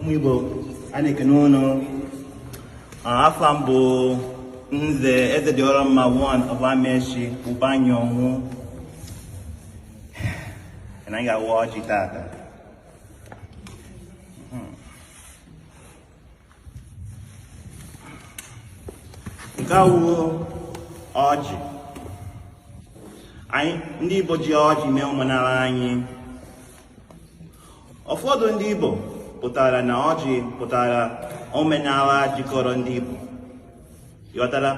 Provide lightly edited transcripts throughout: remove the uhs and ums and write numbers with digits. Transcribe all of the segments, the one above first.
Ụmụ Igbo, a na-ekene unu. Afa m bụ Nze Ezedịọramma one of Amechi Ụbanyonwu. Na anyị ga-awa ọjị tata. Nke a wụ ọjị. Anyị ndị Igbo ji ọjị mee omenala anyị. Ụfọdụ ndị Igbo pụtara na ọjị pụtara omenala jikọrọ ndị Igbo. Ghọtara?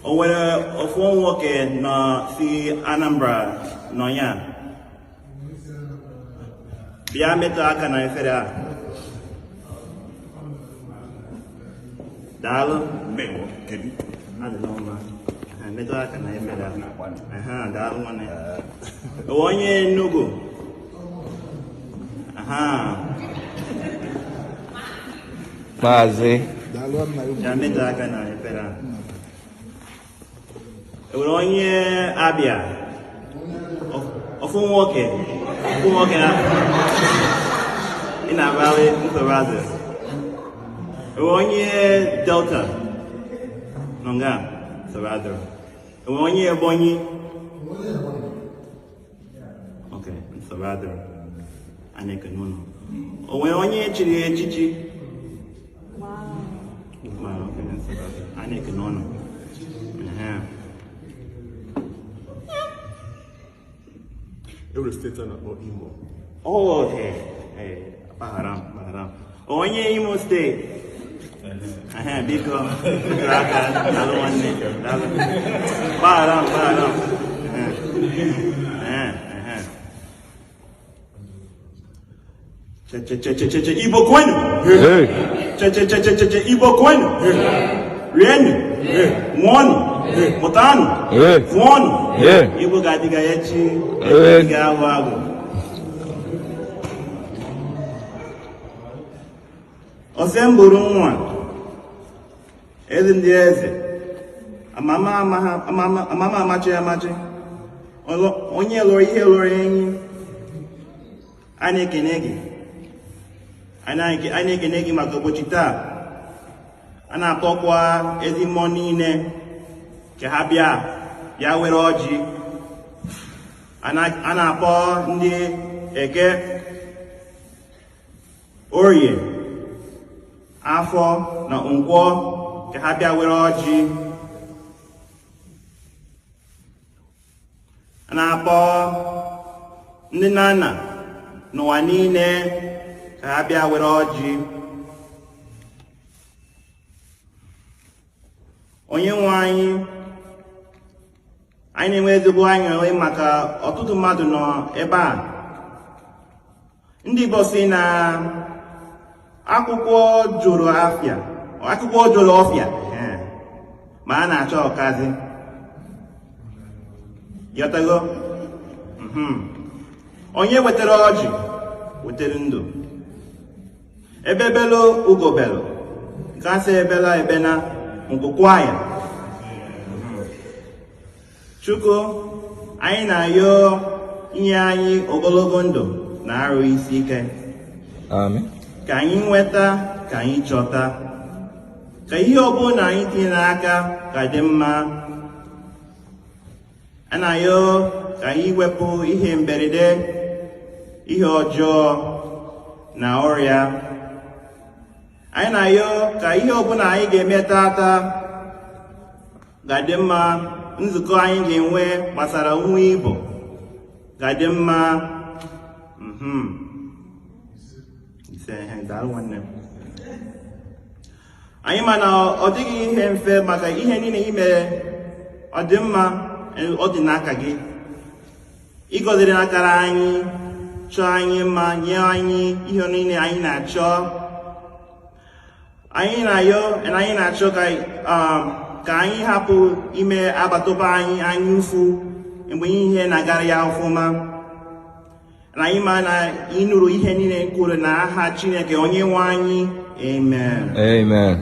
O nwere ofu nwoke nọ si Anambra nọ ya. Bịa metụ aka na efere a. Daalụ. Kedu? Adịla mma. Metụ aka na efere a. Daalụ nwanne. Onye Enugu. Aha. Maazị. Bịa metụ aka na efere a. Enwere onye Abịa. Ofu nwoke. Ofu nwoke na ị na-agbalị nsogbu azụ. Enwere onye Delta nọ nga nsogbu adịrọ. Enwere onye Ebonyi. Ok, nsogbu adịrọ. A na-ekene unu. O nwere onye chiri echichi? Wow, okay, nsogbu adịrọ. A na-ekene unu. Ehe. E nwere steeti a na-akpọ Imo. Oh, hey, hey, gbaghara m, gbaghara m. Onye Imo steeti. Ehe, biko, biko aka, daalụ nwanne, daalụ. Gbaghara m, gbaghara m. Ehe, ehe, ehe. Che che che che che che Igbo kwenu. Hey. Che che che che che che Igbo kwenu. Rienụ. Ṅụọnụ. Mụtanụ. Hey. Zụọnụ. Hey. Igbo ga-adị ka echi. Hey. Echi ga-agwụ agwụ. Ose mbụrụ nwa. Eze ndị eze. Amama amama amama amachi amachi. Onye lụrụ ihe lụrụ enyi. A na-ekene gị. A na-ekene gị maka ụbọchị taa. A na-akpọkwa ezi mmụọ niile ka ha bịa bịa were ọjị. A na-akpọ ndị Eke, Orie, Afọ na Nkwọ ka ha bịa were ọjị. A na-akpọ ndị nna nna n'ụwa niile ka ha bịa were ọjị. Onye nwe anyị, anyị na-enwe ezigbo aṅụrị maka ọtụtụ mmadụ nọ ebe a. Ndị Igbo sị na akwụkwọ jụrụ afịa, akwụkwọ jụrụ ọfịa, ma a na-achọ ọkazi. Ghọtago? Onye wetara ọjị wetara ndụ. Ebe belu ugo belu, nke asị ebela ebena nku kwaa ya. Chukwu, anyị na-ayọ inye anyị ogologo ndụ na arụ isi ike. Amen. Ka anyị nweta, ka anyị chọta, ka ihe ọbụla anyị tinye n'aka ka dị mma. A na-ayọ ka anyị wepụ ihe mberede, ihe ọjọọ na ọrịa. Anyị na-ayọ ka ihe ọbụla anyị ga-eme tata ga-adị mma, nzukọ anyị ga-enwe gbasara ụmụ Igbo ga-adị mma. Ise, daalụ nwanne m. Anyị ma na ọ dịghị ihe mfe maka ihe niile i mere ọ dị mma, ọ dị n'aka gị. Ị gọziri akara anyị, chọọ anyị mma, nye anyị ihe niile anyị na-achọ. Anyị na-ayọ na anyị na-achọ ka anyị hapụ ime agbataobi anyị anya ụfụ mgbe ihe na-agara ya ọfụma. Na anyị ma na ị nụrụ ihe niile kwuru na aha Chineke onye nwe anyị. Amen. Amen.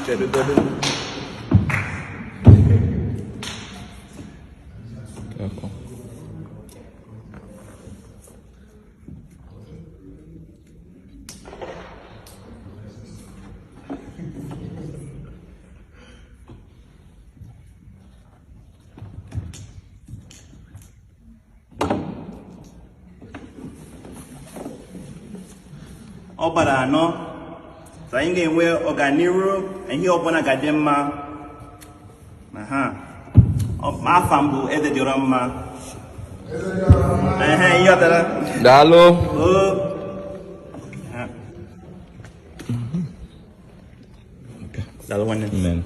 Chedugodu. Careful. Ọ gbara anọ, so anyị ga-enwe ọganiru, ihe ọbụla ga-adị mma. Ma ha afa m bụ Eze Dịọrọ Mma. Ehe, ihe ọtara. Daalụ. O ha. Daalụ nwanne. Amen.